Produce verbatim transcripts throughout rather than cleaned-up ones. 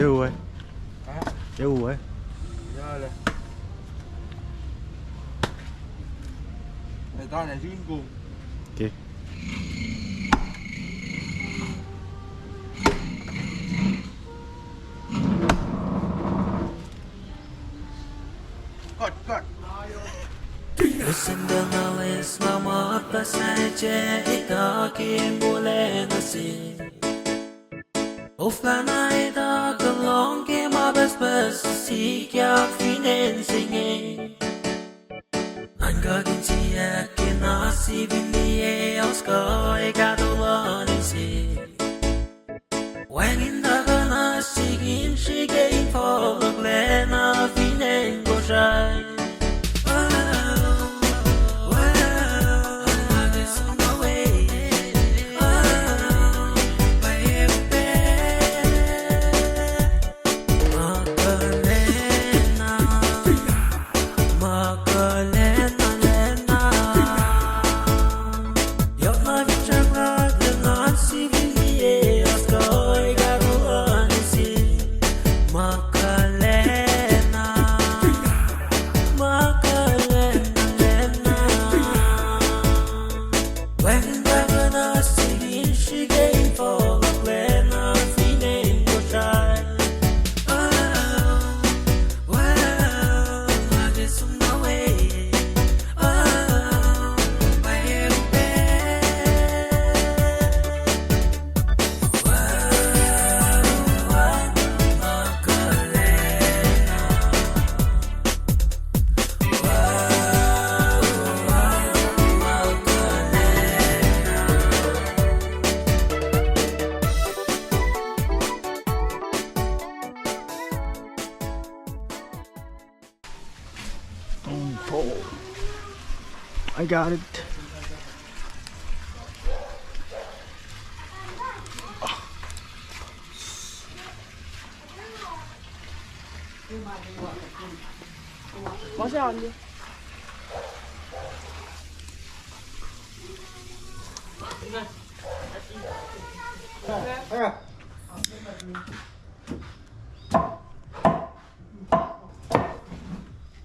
Ewe. Ha? Ewe. Yale. Etan asin ku. Ke. Cut, cut. Listen to the list, mama, passache, ita, kim, bule, nasi. Oflana ita kuh lohng ke ma pucspucs sikyak fin acn se inge. Ngan kuh in siyuck ke na sifil liye, oasr kuh ac kahto luhn inse. Wacngihn tuhkuh na sik in srihke in fohlohklac na fin acn Kosrae. Oh, I got it.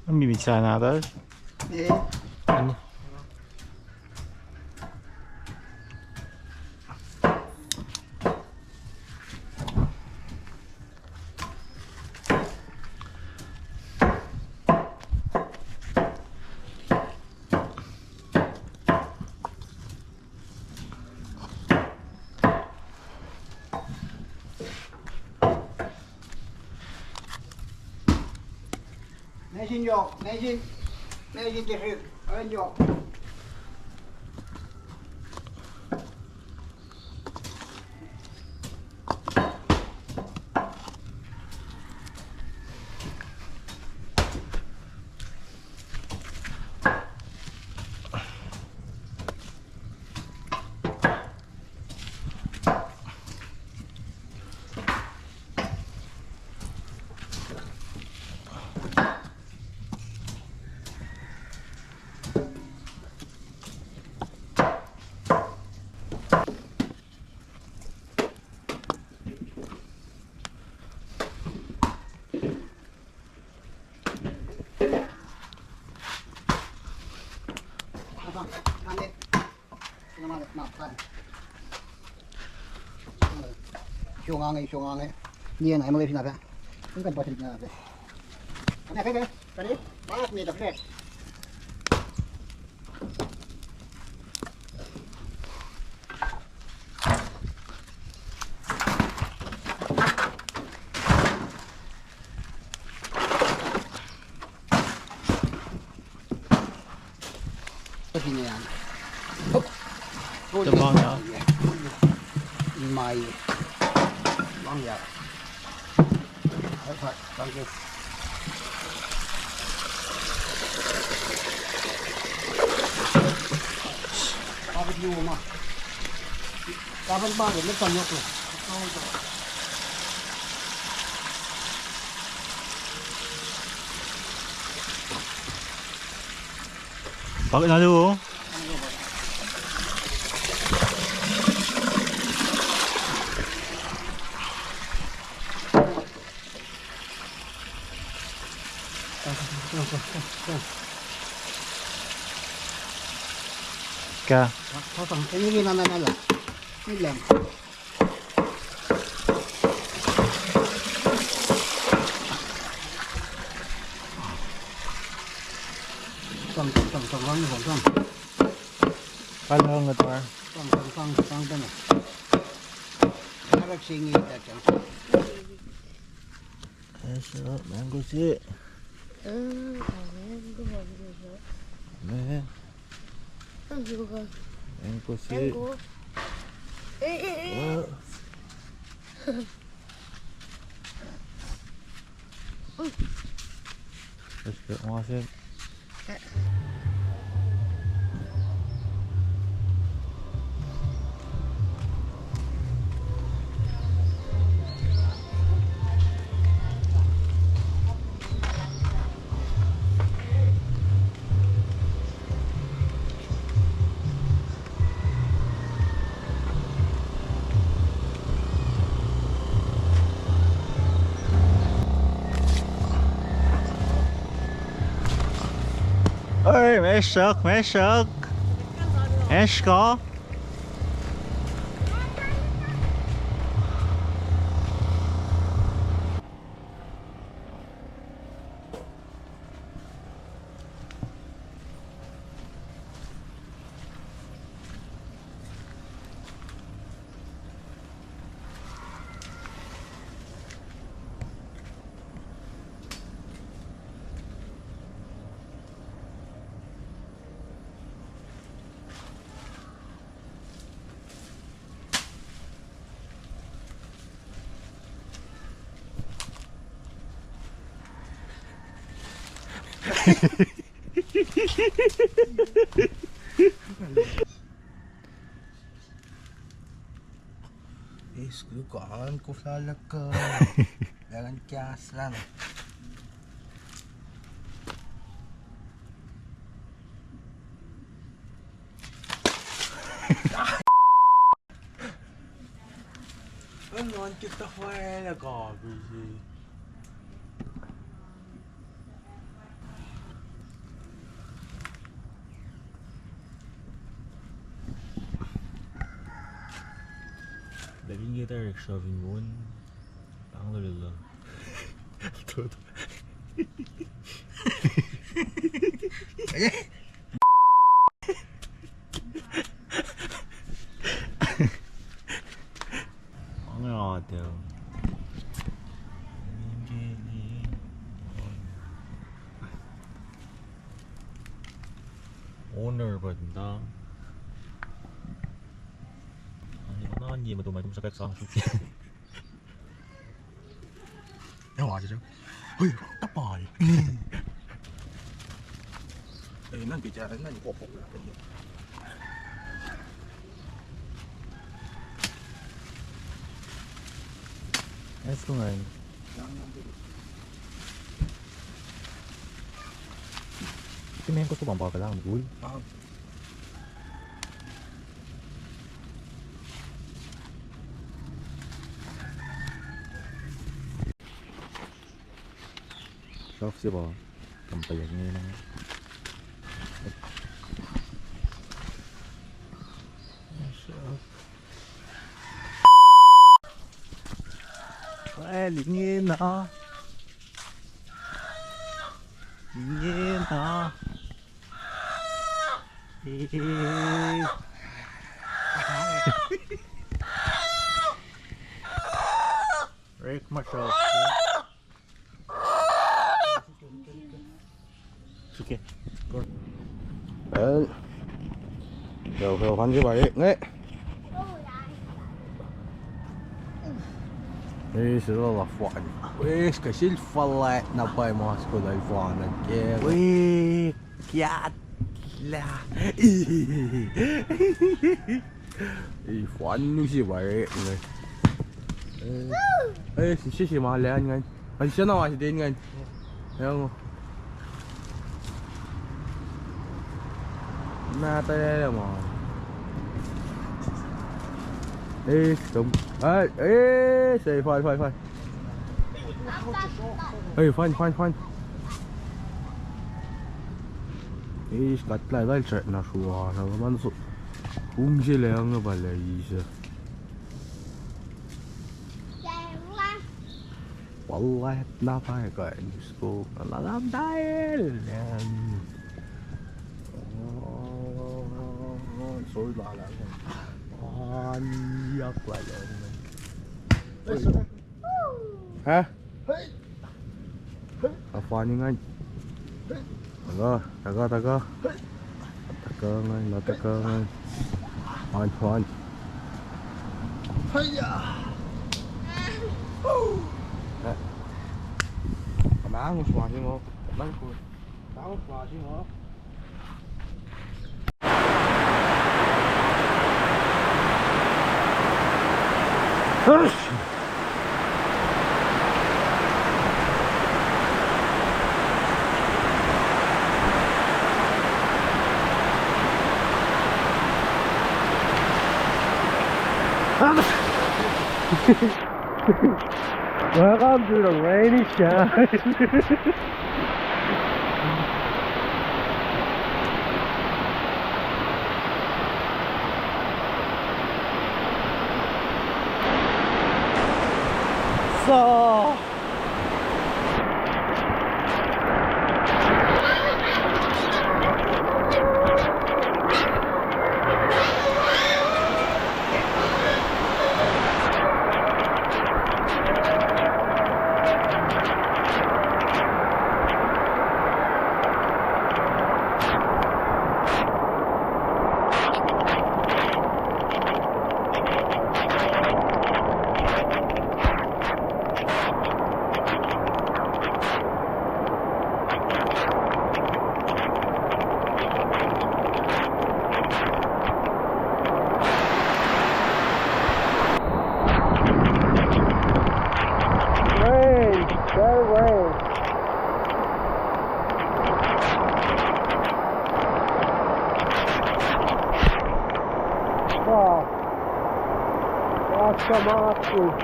Am mi mitsa na ta. Eh. Ani. Mesin yohk, mesin, mesin ke srihk, oan yohk. Siongange, siongange. Niye na, emele fin apa. Ingkan pa sik na apa. Apa, apa, apa. Tadi, pas mi tak. Sine an. Hop. Tobang ya. Mai. Bang ya. Thank you. Kapit luo ma. Kapit bang, let's go. Bakit na luo? Ka. Sasang, ini gina na nala. Ini lang. Sang, sang, sang, sang, sang, sang. Pal hang at war. Sang, sang, sang, sang, sang. Arak singi ta sang. Yes, uh, mango si. Uh, mango, mango, mango. Man. Mango. Mango si. Mango. Eh, eh, eh. Uh. Let's get one thing. Oi, mesuk, mesuk. Esko. Eis, kuh an koflah luhk uh. Lagan kahs lah. An on kita fire na ka busy. Living here, shoving one. Bang lolo. Tot. Ang auto. Owner pa ta. Ang owner ngi ma tu ma tu sa pek sang suk. Ewa, aja. Hoi, tapal. Eh, nan picture, nan pop pop. Let's go, man. Ti men ko tu bang pa ka lang, ul. Ah. Shelf se pa. Kampaya ngi na. Shelf. Well, ingena. Ingena. Eh. Rek masuk. Suke. Well. Yo, yo, fan si baik, nge. Eh, sila la fan. Wes, ka sil falat na pai mas ko la fan ke. Weh, kiat la. Eh, fan nu si baik, nge. Eh, si, si, si, ma lean ngan. An siya na ma si den ngan. Yang. Na ta ya ma. Eh, stop. Ah, eh, say, fine, fine, fine. Eh, fine, fine, fine. Eis kuht lah eltahl srackna sruoh na, luhman so. Ung se lah nga pa lah eis. Wallahi na pa kuh in sruoh na lam tael. Soi lalah. An yak lalah. Ha? Afaningad. Taka, taka, taka. Taka ngan, na taka ngan. Hon, hon. Hiya. Mangus washing up. Mangus washing up. Welcome to the rainy shine. So. Rain, very rain. Wow. That's some awesome.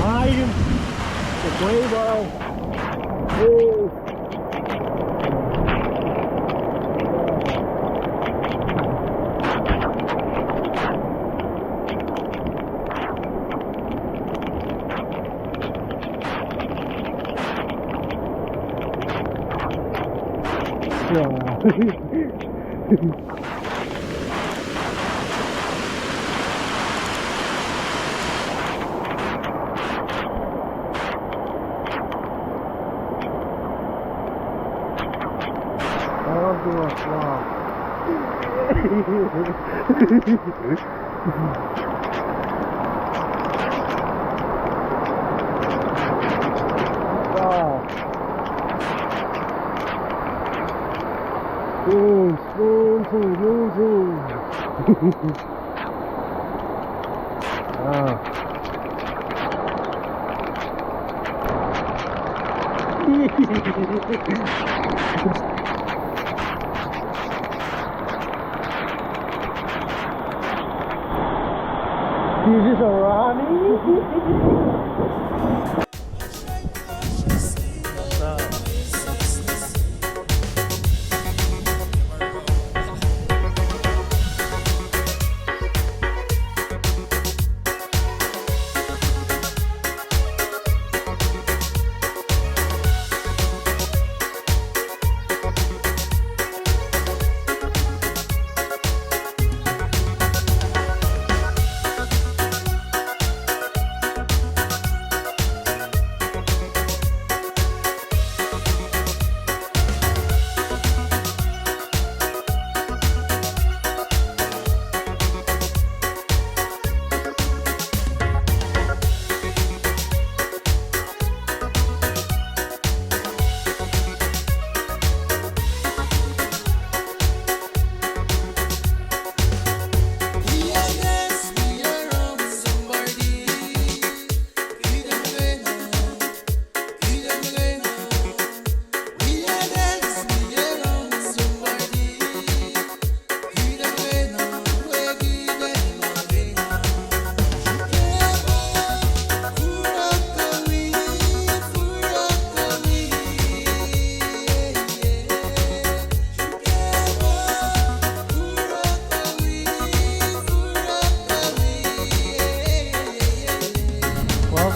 Lain, the Quavo. Oh. Yeah. Wow. Zoom, zoom, zoom, zoom, zoom. Ah. Is this a Ronnie?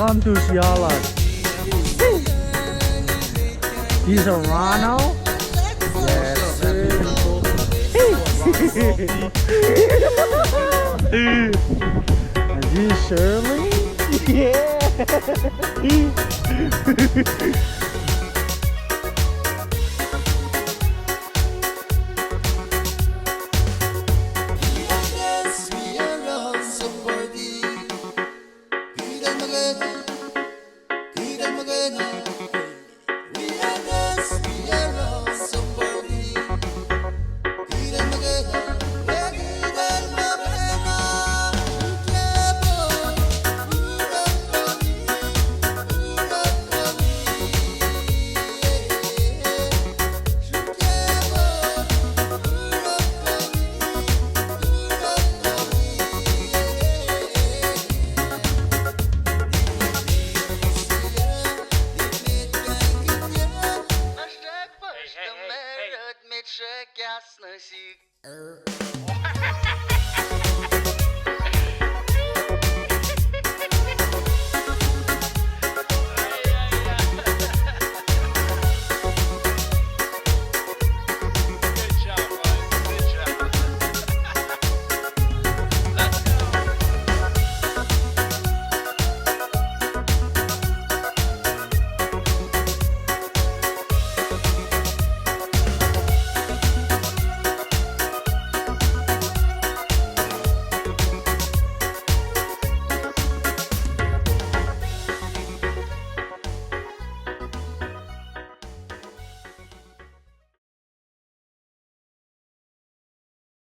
Come to Siala. He's a Rano? Yes, sir. And he's Shirley? Yeah. Hey, hey, hey, hey.